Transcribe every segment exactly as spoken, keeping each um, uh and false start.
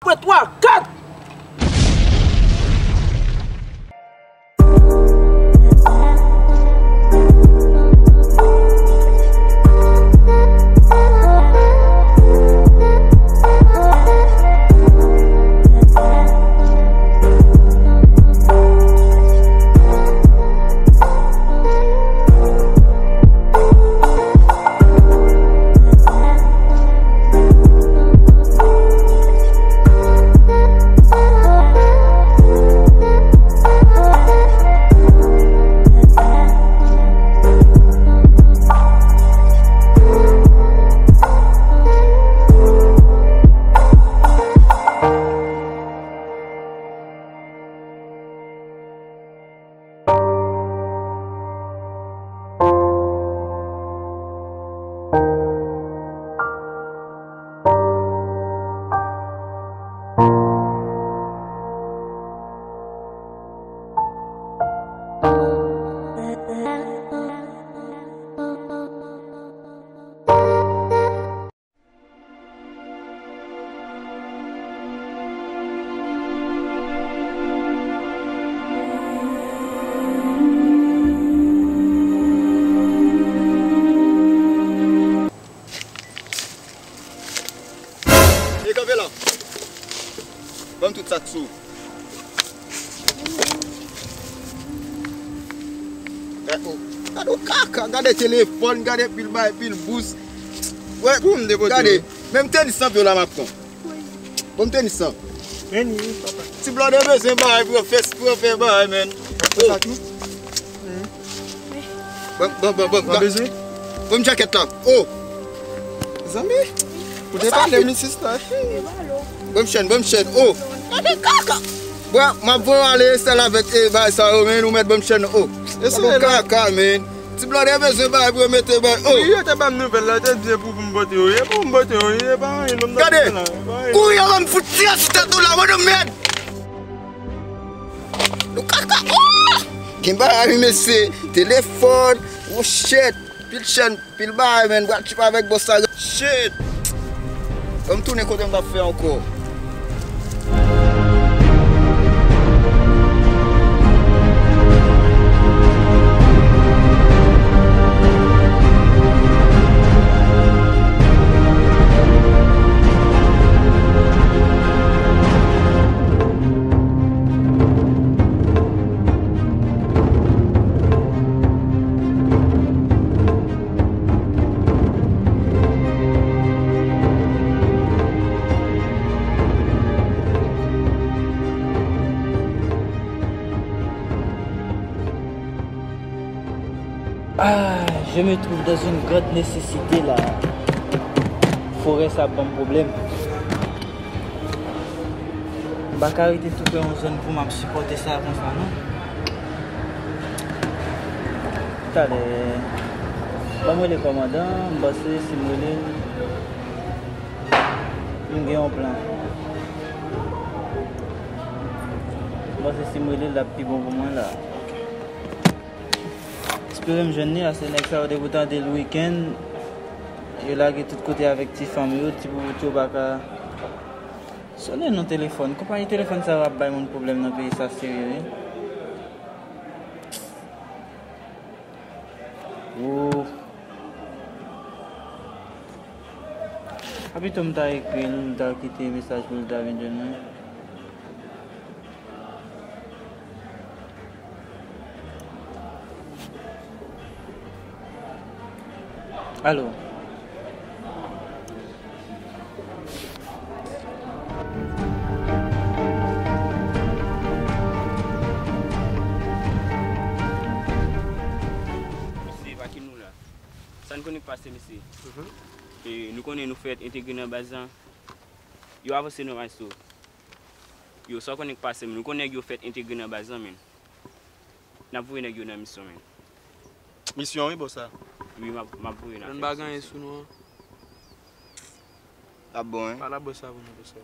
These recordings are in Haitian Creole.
Pran twa, kat! E kanpe la. Ban m tout sa k sou ou. Eh, oh. Gade yon kaka, gade telefòn, gade pil bay, pil bous. Wè, pou m depote gade, menm tenis nan pye w la m ap pran. Bon, m tenis sa. Men ni, papa. Ti blòdè bezwen bagay pou yo fè, pou yo fè bagay, men. Sa tou? Bon, bon, bon, bon. Ou bezwen? Bon, m jakèt la. Oh! Zanmi, ou te pale m isit la. Bon, m chèn, bon, m chèn. Oh! Gade kaka! Bwa, m ap voye w ale sèl avèk, eh, bagay sa yo, men, ou mèt bon, m chèn. Oh! Bon, kaka, men. Ti blòdè bezwen bagay pou yo mete bay. Oh! Wi, yo te ban m nouvèl la, yo te di e pou, pou m pote yo. E pou m pote yo, e pa anyen, non, m t ap fè la. Gade! Kouri anvan m fout tire sou tèt ou la, mwen nan mèd! Nou kaka! Oh! Gen bagay, wi, mesye. Telefòn, yon chèt, pil chèn, pil bagay, men. Pral trip avèk bòs la. Shit! Ban m tounen kote m t ap fè ankò. Ah, je me trouve dans une grande nécessité la. Forè sa ap ban m pwoblèm. M pa ka rete tou prè yon zòn pou m ap sipòte sa konsa, non. Talè, ban m rele kòmandan, m panse si m rele l, m gen yon plan. M panse si m rele l, l ap pi bon pou mwen la. Espere m jwenn li, ase nèg sa yo depi w tande l wikenn, yo lage tout kote avèk ti fanm yo, ti boubout yo pa ka. Sonnen non telefòn. Konpayi telefòn sa yo ap bay moun pwoblèm nan peyi sa serye wi. Ooh. A pito m ta ekri l, m ta kite mesaj pou l ta vin jwenn mwen. Alo. Mesye, pa kite nou la. Sa n konnen k pase, mesye? Mhm. E, nou konnen nou fèk entegre nan baz lan. Yo avanse nan maestro. Yo, sa w konnen k pase, men. Nou konnen nèg yo fèk entegre nan baz lan, men. N ap voye nèg yo nan misyon, men. Misyon, wi, bòs la. Wi, m ap, m ap voye n ap fè misyon. N pa gen anyen sou nou an. Ap bon, wi. Pale a bòs la pou nou, bòs la.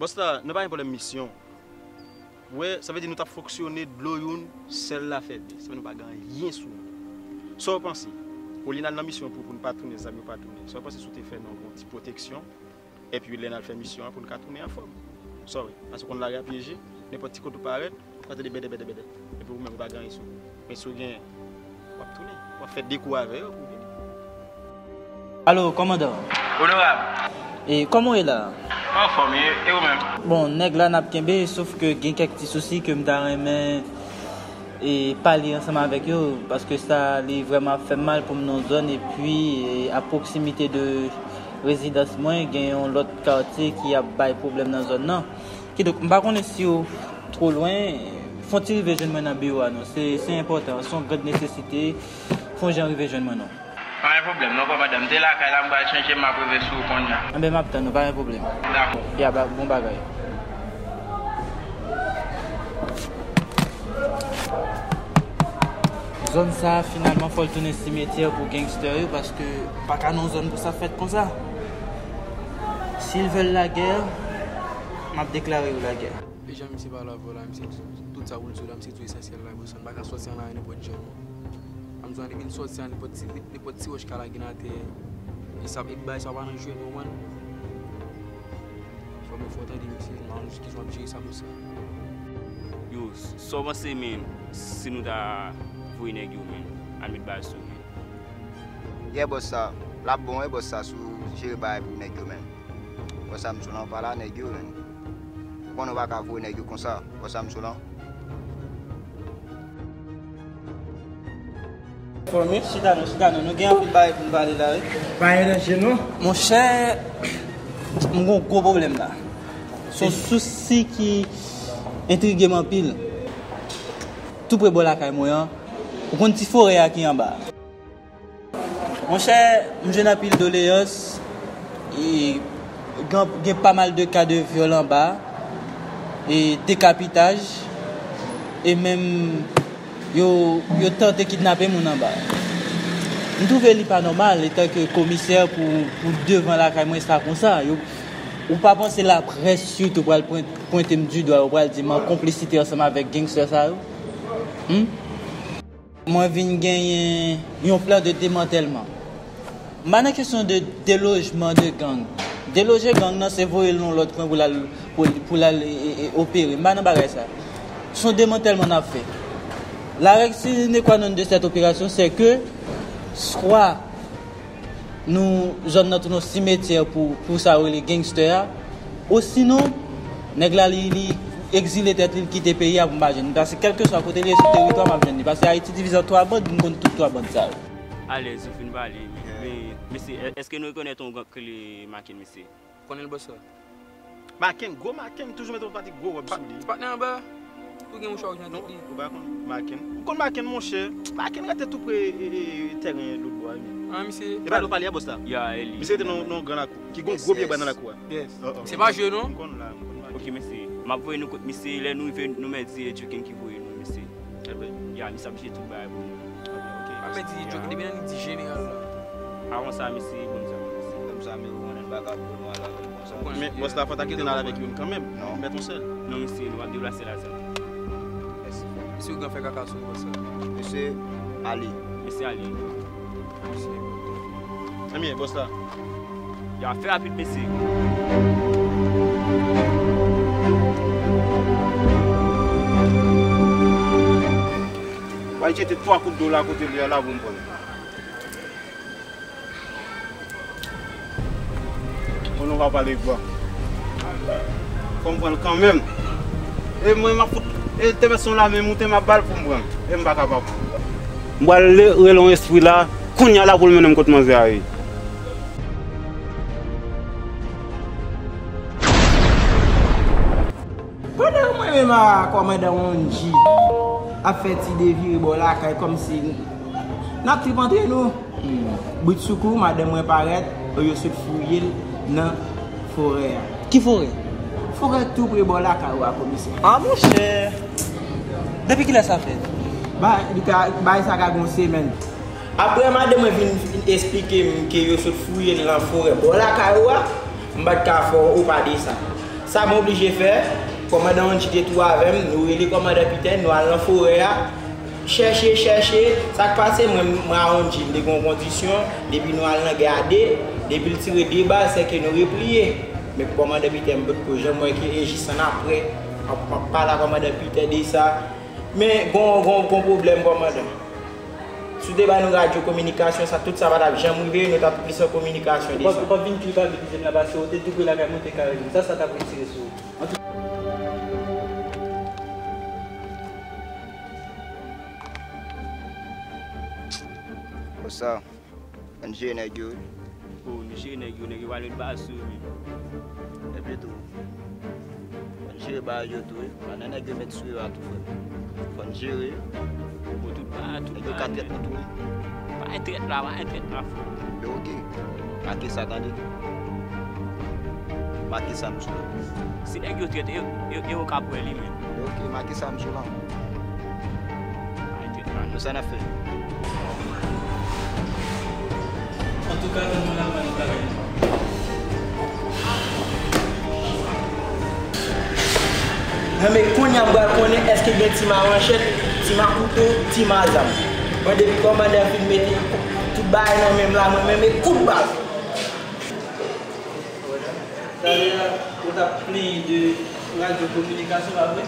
Bòs la, nou pa gen pwoblèm misyon. Ou wè, sa vle di nou t ap fonksyone dlo youn sèl la fè de. Sa vle di nou pa gen anyen sou nou. Sa w panse? Olye n al nan misyon pou, pou n pa tounen, zam yo pa tounen. Sa w panse si w te fè nou yon ti pwoteksyon? Epi lè n al fè misyon an pou n ka tounen anfòm. Sorry, paske w konn lari a pyeje, nenpòt ti kote ou parèt, ou ka tande bèdè, bèdè, bèdè. Epi ou menm ou pa gen anyen sou ou. Men si w genyen, w ap tounen, w ap fè de kou avè yo pou w vini. Alo, kòmandan. Onorab. E kòman w ye la? Anfòm, e, e ou menm? Bon, nèg la n ap kenbe, sof ke gen kèk ti sousi ke m ta renmen e pale ansanm avèk yo, paske sa li vrèman ap fè m mal pou m nan zòn, epi e, a pwoksimite de rezidans mwen, gen yon lòt katye ki ap bay pwoblèm nan zòn nan. Kidonk, m pa konnen si w two lwen, fè yon ti rive jwenn mwen nan biwo a non. Se, se enpòtan, se yon grande nécessité, fè yon jan rive jwenn mwen non. Pa gen pwoblèm non, kòmandan. M te lakay la, m pral chanje, m ap rive sou ou kounye a. Anben, m ap tann ou, pa gen pwoblèm. Dakò. Ya, ba, bon bagay. Zòn sa a, finalman, fò l tounen simetyè pou gangster yo, paske pa ka nan zòn pou sa fèt konsa. S'ils veulent la guerre, m ap deklare yo lagè. E jan misye pale avè w la, misye di tout sa pou l di w la, misye di w esansyèl la, bòs, m pa ka sòti an la nenpòt jan non. A m di w depi n sòti an, nenpòt ti, nenpòt ti wòch ka lage n atè, e sa, e bagay sa pa nan jwèt, ou konprann? Fò mwen fè w tande misye, m pa konn ki jan w ap jere sa konsa. Yo, sa w panse, men, si nou ta voye nèg yo, men, al met bal sou, men? Yeah, bòs sa, l ap bon, wi, bòs sa, si w jere bagay pou nèg yo, men. Bòs sa, m sou lan pa la, nèg yo, men. Ou konnen w pa ka voye nèg yo konsa, bòs sa, m sou lan. Fòme, chita non, chita non. Nou gen anpil bagay pou n pale la, wi. Pa gen danje, non. Monchè, m gen yon gwo pwoblèm la. Se yon sousi ki entrige m anpil. Tou pre bò lakay mwen an, ou konn ti forè a ki anba a. Monchè, m jwenn anpil doleyans, e gen, gen pa mal de ka de vyòl anba, e dekapitaj, e menm yo, yo tante kidnape moun anba. M twouve li pa nòmal, etanke komisè pou, pou devan lakay mwen sa konsa. Yo, ou pa panse laprès sitou pral pwen-, pwente m di dwa, yo pral di m an konplisite ansanm avèk gangster sa yo? Hmm? Mwen vin genyen yon plan de demantèlman. M pa nan kesyon de delojman de gang. Deloje gang nan se voye l nan lòt kwen pou l al, pou, pou l al e, e, e, opere. M pa nan bagay sa. Se yon demantèlman n ap fè. La règle sine qua non de cette opération, c'est que swa nou, zòn nan tounen yon simetyè pou, pou sa yo rele gangster a. Osinon, nèg la li, li egzile tèt li, li kite peyi a pou m pa jwenn li. Paske kèlkeswa kote li ye sou teritwa, m ap jwenn li. Paske Ayiti divize an twa band, m konn tout twa band sa yo. Alèz, ou fin pale. Men, mesye, è-, èske nou rekonèt yon gang ki rele Maken, mesye? Konnen l, bòs la. Maken, gwo Maken, toujou mete yon pati gwo wòb sou li. Patnè anba, ou gen mouchwa ou nan tèt li. Ou pa konn Maken? Ou konn Maken, monchè? Maken rete tou pre, e, e, e, tèren lòt bò a, wi. Ah, misye. E pa nou pale a, bòs la? Ya, e li. Misye rete nan, nan gran lakou. Ki gon gwo pye bwa nan lakou a. Yes. Se pa jwe, non? M konn la, m konn Maken. Ok, mesye. M ap voye nou kot misye, lè nou rive, nou mèt di e Djokin ki voye nou, mesye. Ebyen. Ya, misye ap jere tout bagay pou nou. Ok. Mwen di Djokin, depi nan li di jeneral la. Avan sa, mesye, bon sa, mesye. Konn sa, men ou konnen bagay pou nou al avè l konsa. Men, bòs la, fò ta kite n al avèk youn kanmenm. Non. Mèt yon sèl. Non, mesye, nou ap deplase la, sa. Mèsi. Mesye, ou gen fè kaka sou bòs la. Mesye, ale. Mesye, ale. Mesye. Ebyen, bòs la. Ya, fè rapid, mesye. Mwen jete twa kout dlo la kote li a la pou m pran l. Konnen w ka pale bwa. Fò m pran l kanmenm. E mwen, m ap fout, e te mèt son la men moute, m ap ba l pou m pran l. E m pa kapab. M pral le-, rele yon espri la, kounye a la pou l mennen m kot manzè a ye. Pandan mwen menm ak kòmandan Wondji ap fè ti devire bò lakay kòmsi n ap trip antre nou, bridsoukou, madanm mwen parèt, yo sot fouye l nan forè a. Ki forè? Forè k tou pre bò lakay ou a, komisè. Ah, monchè! Depi kilè sa fèt? Ba, li ka, bay sa ka gon semèn. Apre madanm mwen vin, vin esplike m ke yo sot fouye l nan forè bò lakay ou a, m pa t ka fè w pa de sa. Sa m oblije fè, kòmandan Wondji te tou avè m, nou rele kòmandan Pitèn, nou al nan forè a, chèche, chèche, sa k pase, mwen, mwen a Wondji, m te gen yon kondisyon, depi nou al nan gè a de, depi l tire de bal, sèke nou repliye. Men kòmandan Pitè, m potko janm wè ke e jis annapre m ap, m ap pale ak kòmandan Pitè de sa. Men gon, gon, gon pwoblèm, kòmandan. Si w te ba nou radyo kominikasyon, sa, tout sa pa t ap janm rive, nou t ap plis an kominikasyon de sa. Ou p ap vin kilpabilize m la, paske ou te tou pre lakay mwen, ou te ka rele m. Sa, sa t ap retire sou ou. Antouka. What's up? Ann jere nèg yo wi. Oh, nou jere nèg yo, nèg yo pral met bal sou yo menm. Ebyen tou. Fò n jere bagay yo tou wi. Pa nan nèg yo met sou yo a tou, frè m. Fò n jere. Bon, tout bagay, tout bagay. Nèg yo ka trèt nou tou wi. Pa gen trèt la, pa gen trèt la, frè m. Ebyen, oke. Make sa, tande. Make sa m sou la. Si nèg yo trèt, e, e, e ou k ap wè li menm. Ebyen, oke, make sa m sou la. Sa n ap fè? Antouka, tann mwen la, mwen travay. Nan men kounye a m pral konnen èske gen ti ma manchèt, ti ma kouto, ti ma zam. Bon, depi kòmandan fin mete tout bagay nan men m la, mwen menm e kout bal. Talè a, ou t ap plenyen de radyo kominikasyon, pa vre?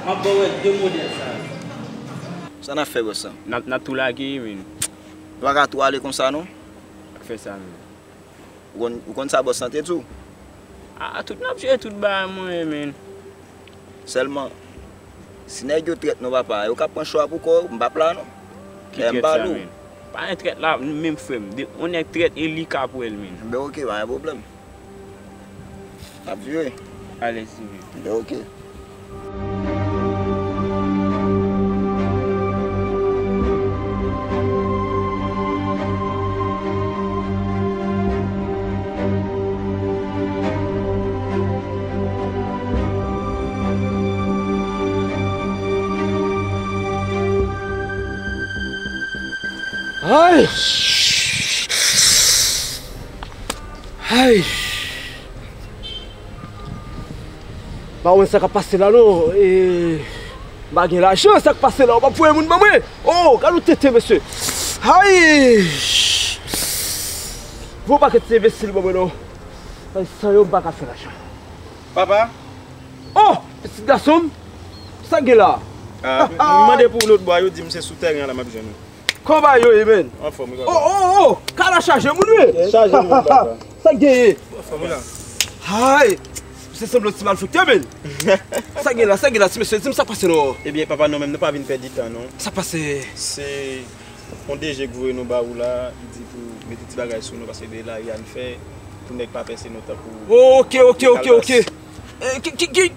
M ap ba w wè de modèl sa yo. Sa n ap fè, bòs lan? N ap, n ap tou lage, men. Nou pa ka tou ale konsa, non? Ak fè sa, men. Ou konn, ou konn sa bòs lan te di w? A, tout n ap jere tout bagay mwen, men. Sèlman, si nèg yo trèt nou, papa, yo ka pran cho a pou kò yo, m p ap la, non. Ki trèt sa, men? Pa gen trèt la, menm frè m. De, yon nèg trèt e li k ap wè l, men. Ben, oke, pa gen pwoblèm. N ap vire. Alèz, men. Ben, oke. Ay! Ay! Pa wè sa k ap pase la non. E, m pa gen lajan, sa k pase la, ou p ap voye moun ban mwen. Oh, gade yon tenten, mesye. Ay! Voye yon pakèt ti enbesil ban mwen non. Ay, san yo, m pa ka fè lajan. Papa? Oh, pitit gason m, sa k gen la? Ah, m mande pou lòt bò a, yo di m se sou tèren an la m ap jwenn ou. Kòman bagay yo ye, men? Anfòm, wi, papa. Oh, oh, oh, kala chaje moun, wi. Chaje moun, papa. Sa k genyen? Anfòm, wi la. Hay! Se sanble yon ti malfektè, men. Sa k gen la, sa k gen la, ti mesye, di m sa k pase non. Ebyen, papa, nou menm, nou pa vin pèdi tan, non. Sa k pase? Se yon D G k voye nou ba ou la, li di pou mete ti bagay sou nou, paske de lari a n fè, pou nèg pa pèse nou tankou. Oh, ok, ok, ok, ok. Eh, ki, ki,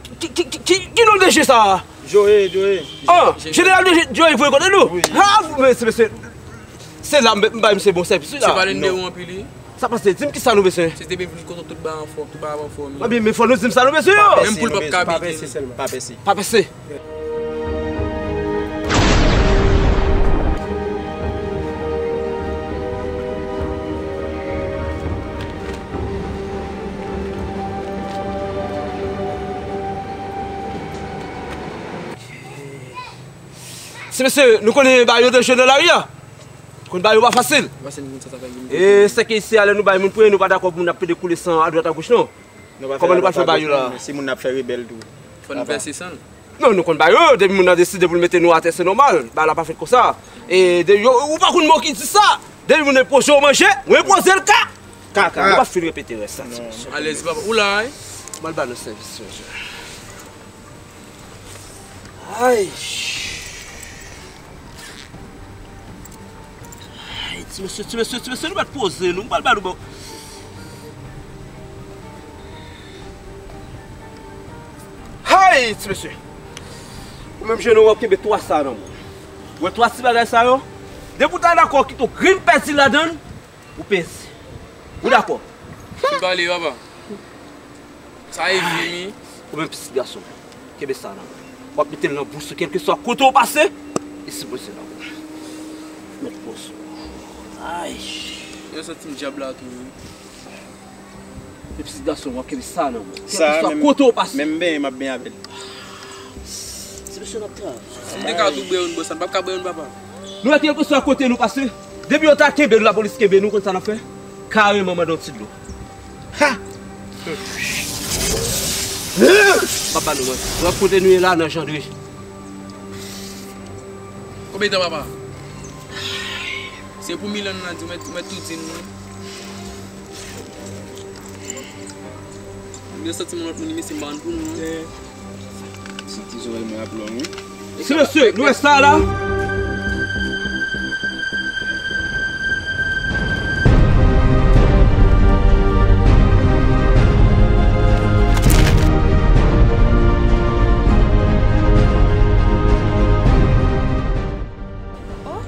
ki non D G sa a? Joe, Joe. Ah, jeneral de Joe voye kote nou? Wi. Ah, men se mesye. Se la m bay misye bon sèvis wi la. Se pa lende ou anpil wi. Sa pase, di m kisa nou bezwen. Se te byen vin kote tout bagay anfòm, tout bagay anfòm. Ebyen, men fò nou di m sa nou bezwen yo. Menm poul p ap ka pike. Pa pèse sèlman. Pa pèse. Pa pèse. Ti mesye, nou konnen bagay yo danjere nan lari a. Konn bagay yo pa fasil. E sèke isi a, lè nou bay moun premye, nou pa dakò pou moun ap pede koule san adwat agoch non. Kòman nou pral fè bagay yo la? Si moun nan ap fè rebèl tou. Fò nou pèse san l. Non, nou konn bagay yo, depi moun nan deside pou l mete nou atè, se nòmal. Bagay la pa fèt konsa. E de, yo, ou pa konn mo ki di sa. Depi moun enpoze w manje, ou enpoze l ka. Kaka. Nou pa fin repete rès sa, ti mesye. Alèz papa, ou la wi. M al ba nou sèvis, mesye. Ay. Ay, ti mesye, ti mesye, ti mesye, nou mèt poze nou, m pral ba nou bon. Hay, ti mesye. Ou menm jwenn ou, w ap kenbe twa sa nan men w. Ou wè twa ti bagay sa yo? Depi w ta dakò kite yon grenn pèdi ladan l, ou peze. Ou dakò? Ki pale, papa? Sa e vye, wi. Ou menm pitit gason, kenbe sa nan men w. W ap mete l nan bous ou, kèlkeswa kote w pase, li sipoze nan men w. Mèt poze w. Ay. Yo santi m dyab la tou, wi. Menm pitit gason, w ap kenbe sa nan men w. Kèlkeswa kote w pase. Menm benyen, m ap benyen avè l. Ti mesye n ap travay. Si m te ka tou bwè youn, bò sa, m p ap ka bwè youn, papa. Nou wè kèlkeswa kote nou pase, depi yo ta kenbe nou, lapolis kenbe nou, konn sa n ap fè? Kareman mande yon ti dlo. Ha! Papa nou, mwen. Mwen kote nou ye la nan Jandri. Konbyen tan, papa? Se pou Milan nan di, mwen, mwen tou di nou. Mwen santi mwen lòt moun, mesye, m pa konn pou nou, non. Santi zòrèy mwen ap long, wi. Ti mesye, nou wè sa la? Oh,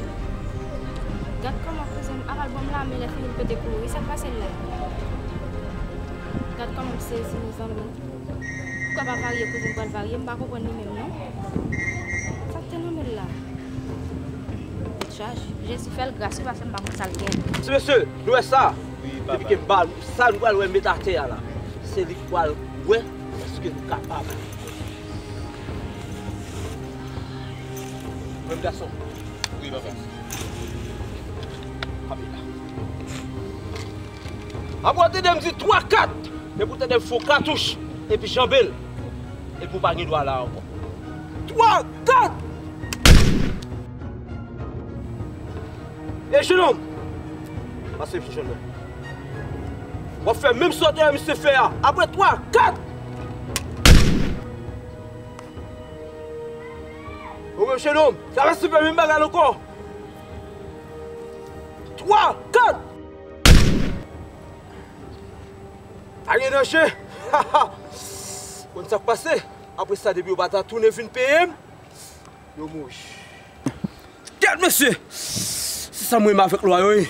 gad kòman kouzen m ap al ban m lame lè fini l pete kouri. Sa k pase l la? Gad kòman m sezi, mezanmi. Poukwa pa varye kouzen m pral varye? M pa konprann li menm non. Sa k te nan men l la? Tèt chaje. Jezi fè l gras wi, paske m pa konn sa l gen. Ti mesye, nou wè sa? Wi, papa. Epi ke m ba, sa nou pral wè met atè a la, se li k pral wè èske nou kapab. Jèn gason. Wi, papa. Kanpe la. Apre w tande m di twa kat, epi w tande m fè w katouch, epi janbe l, epi w pa gen dwa la ankò. Twa kat! E jenòm, pase jennonm. W ap fè menm sa w te wè misye fè a. Apre twa, kat! Ou menm jennonm, sa va sipe menm bagay la ankò. Twa, kat! Pa gen danje. Konn sa k pase? Apre sa, depi yo pa ta tounen vin peye m, yo mouri. Gad mesye! Se sa m renmen avèk lwa yo, wi.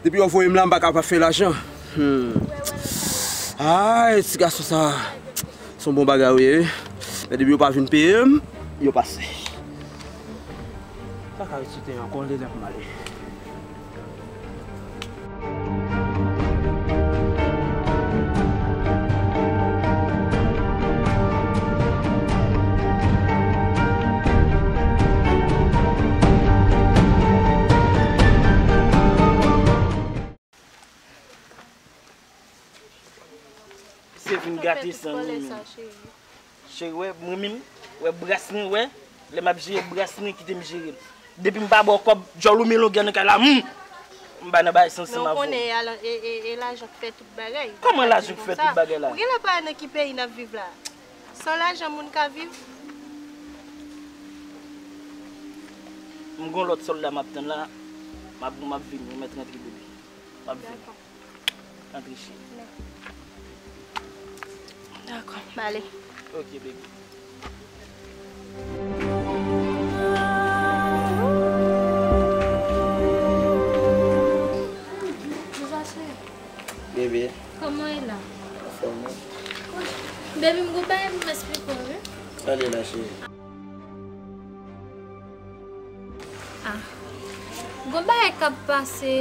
Depi yo voye m la, m pa ka pa fè lajan. Hmm. Ay, ti gason sa, se yon bon bagay, wi, wi. Men depi yo pa vin peye m, yo pase. Pa ka resite ankò, li lè pou m ale. Se vin gate san nou menm. Cheri, wè, mwen menm, wè, brasren, wè, lè m ap jere brasren, kite m jere l. Depi m pa ba w kòb, djòl ou men longè nan kay la, hmm! M pa nan bagay santi m avè w. Men w konnen, e, e, e lajan k fè tout bagay. Kòman lajan k fè tout bagay la? Ou genlè pa nan ki peyi n ap viv la. San lajan, moun ka viv? M gon lòt sòlda m ap tann la, m ap, m ap vini, ou mèt rantre, bebe. M ap vini. Dakò. Antre, cheri. Dakò, m ale. Ok, baby. Bebe. Kòman w ye la? Anfòm, wi. Baby, m gon bagay pou m eksplike w, wi. Sa l ye la, cheri? Ah. Gon bagay k ap pase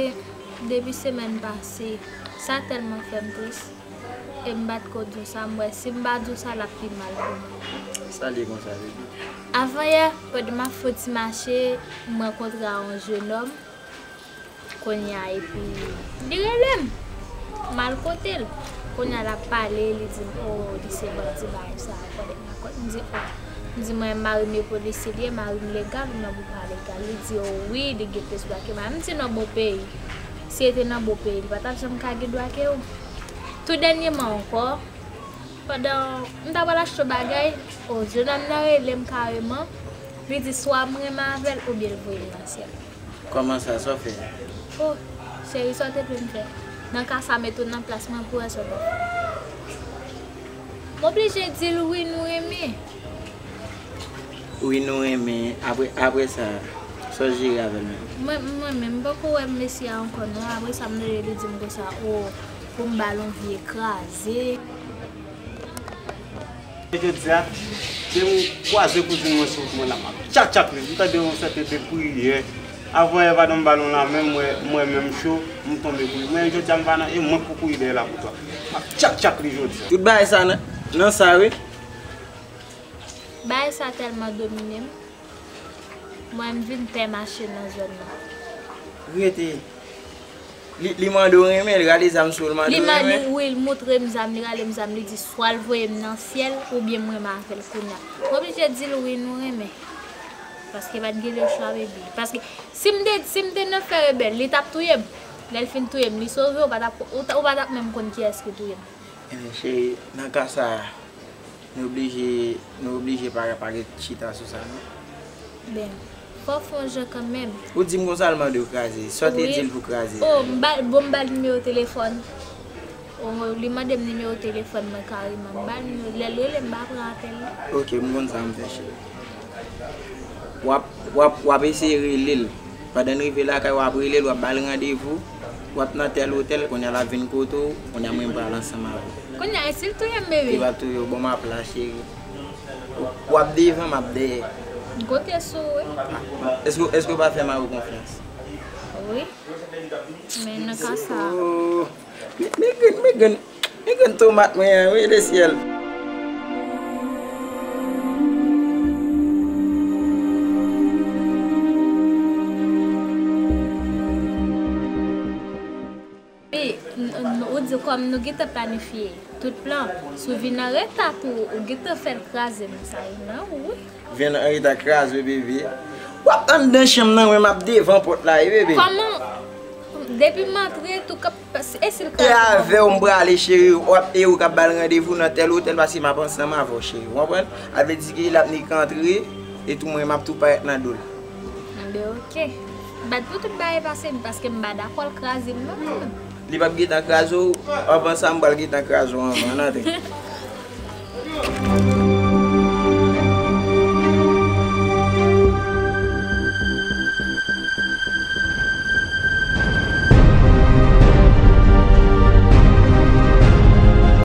depi semèn pase. Sa tèlman fè m tris. E m pa t ko di w sa, m wè si m pa di w sa, l ap pi mal pou mwen. Sa l ye konsa, baby? Avanyè, pandan m ap fè yon ti mache, m rankontre a yon jennonm. Kounye a, epi li rele m. M al kote l. Kounye a, l ap pale, li di m, o, li se bandi, bagay sa, konnen m pa konn. M di, o. M di, mwen, mari m e polisye li ye, mari m legal, ou menm ou pa legal. Li di, o, wi, li gen plis dwa ke mari m. M di, nan bon peyi. Si li te nan bon peyi, li pa t ap janm ka gen dwa ke ou. Tou dènyèman ankò, pandan m ta pral achte yon bagay, o, jennonm nan rele m kareman. Li di, swa m renmen avè l, oubyen l voye m nan syèl. Kòman sa? Sa w fè? O, cheri, sa w te vle m fè? Nan ka sa, met ou nan plas mwen pou wè sa w t ap fè. M oblije di l wi, nou renmen. Wi, nou renmen. Apre, apre sa, sa w jere avè l menm? Mwen, mwen menm, m poko wè mesye a ankò non. Apre sa, m tande li di m konsa, o, pou m ba l yon vye kraze. Jodi a, depi m kwaze kouzin mwen sou wout mwen la, m ap tchak tchak li. M tande yon sèten de priyè. Avanyè, pandan m ba l yon lanmen, m wè, m wè men m cho, m tonbe kouri. Men jodi a, m pa nan, e mwen k pou kouri dèyè la pou twa. M ap tchak tchak li jodi a. Tout bagay sa nan, nan sa, wi. Bagay sa tèlman domine m. Mwen, m vin pè mache nan zòn nan. Rete. Li, li mande w renmen, li rale zam sou ou, li mande Li w mande, renmen. Wi, li montre m zam, li rale m zam, li di swa l voye m nan syèl oubyen m renmen avè l kounye a. M oblije di l wi, nou renmen. Paske pa t gen lechwa, baby. Paske si m te, si m te nan fè rebèl, li t ap touye m. Lè l fin touye m, li sove, ou pa t ap, ou ta- ou pa t ap menm konn kiyès ki touye m. Ebyen, cheri, nan ka sa a, nou oblije, nou oblije pa, pa ret chita sou sa, non? Ben, fò w fè yon jan kanmenm. Ou di m konsa l mande w kraze. Sa w te Wi. di l pou kraze? Oh, m ba, bon, m ba l nimewo telefòn. Oh, li mande m nimewo telefòn mwen kareman. M ba l nimewo, lè l rele m, m pa pran apèl li. Ok, m konn sa m fè, cheri. W ap, w ap, w ap eseye rele l. Pandan n rive lakay, w ap rele l, w ap ba l randevou. W ap nan tèl otèl, kounye a l ap vin kote w, kounye a mwen m pral ansanm avè w. Kounye a, e si l touye m, Li bebe? p ap touye w, bon, m ap la, cheri. W ap devan, m ap dèyè. M konte sou ou, wi. Èske, èske w pa fè mari w konfyans? Wi. Men nan ka sa a. Oh, men, men grenn, men grenn, men grenn tomat mwen an, wi, lesyèl. Wi, n- n- ou di kòm nou gentan planifye tout plan, si w vin an reta tou, ou gentan fè l kraze m, sa e nan ou, wi. Vin an reta kraze, bebe. W ap anndan chanm nan, mwen m ap devan pòt la, wi, bebe. Kòman, depi m antre, tou kap, e si l E kraze m? avè w m prale, cheri, w ap, e ou k ap ba l randevou nan tèl otèl, paske m ap ansanm avè w, cheri, w konprann? A vle di ke l ap nik antre, e tou mwen m ap tou parèt nan do l. Enben, ok. Bat pou tout bagay pase m, paske m pa dakò l kraze m, non, mwen menm. Li p ap gentan kraze w, anvan sa m pral gentan kraze w anvan, ann antre.